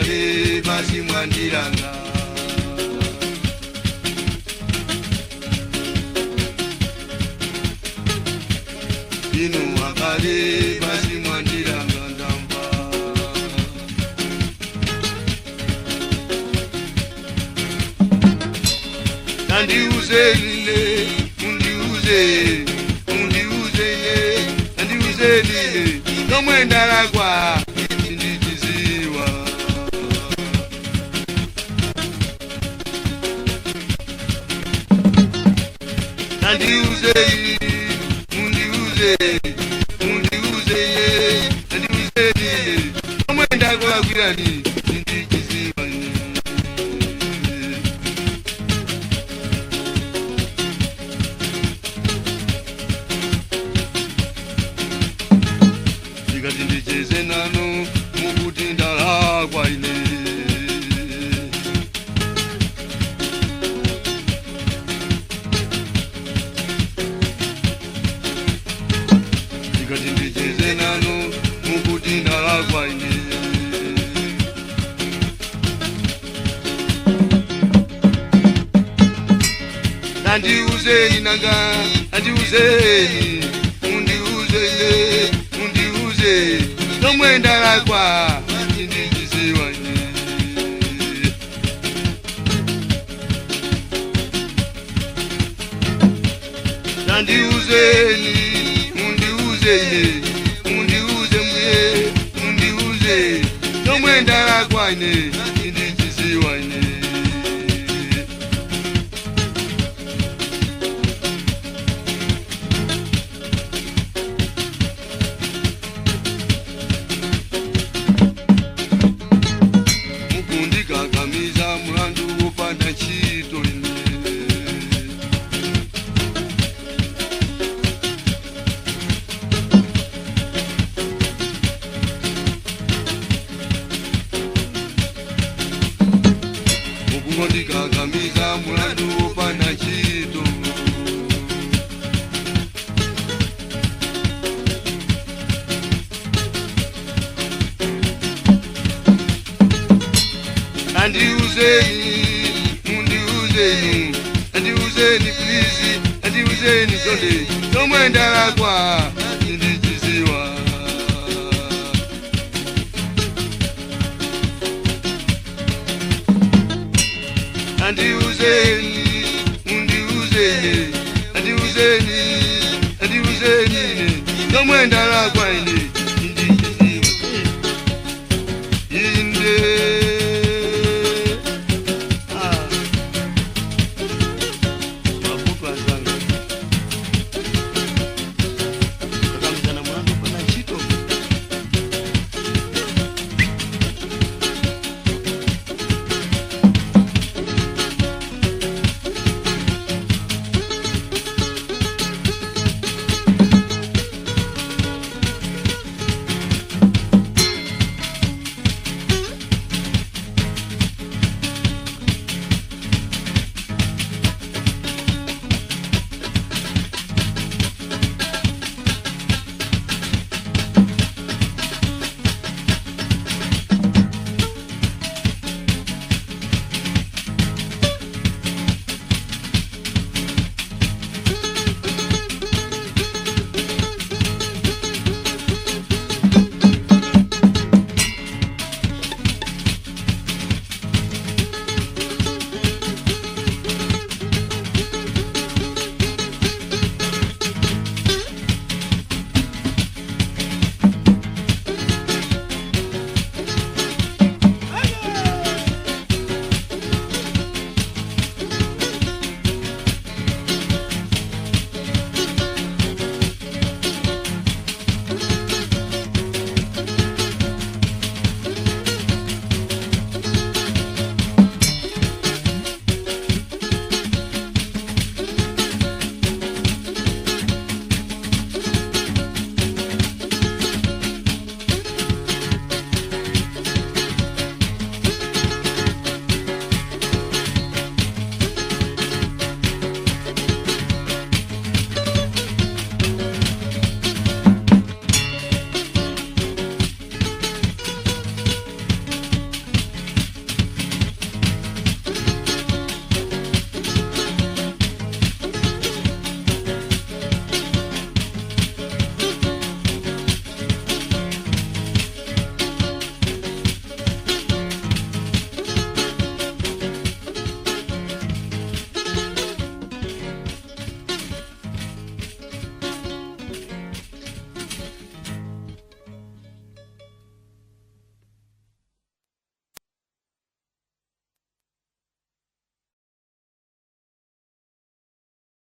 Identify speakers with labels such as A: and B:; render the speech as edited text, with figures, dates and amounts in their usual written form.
A: Akale basi mwandilanga. Inu akale basi mwandilanga ndamba. Nandiuze lile, mundiuze, mundiuze ye, nandiuze lile, nomwendalagwa. Nandiuze, mundiuze, mundiuze ye, nandiuze lile, nomwendalagwa ndichiziwa. Ndikati ndicheze nanu mukuti ndalakwa ine. Ndikati ndicheze nanu mukuti ndalakwa ine. Nandiuze inanga, nandiuze, mundiuze ye, mundiuze, nomwendalakwa ndichiziwa ine. Nandiuzeni, mundiuze ine, mundiuze mwe, mundiuze, nomwendalakwa ine, ndichiziwa ine. Mukundikakamiza mulandu wopanda ntchito ine. Mukundikakamiza mulandu wopanda ntchito. Andiuzeni, mundiuzeni, andiuzeni please, andiuzeni chonde, nomwendalakwa ndichiziwa. Andiuzeni, mundiuzeni, andiuzeni, andiuzeni, nomwendalakwa ine.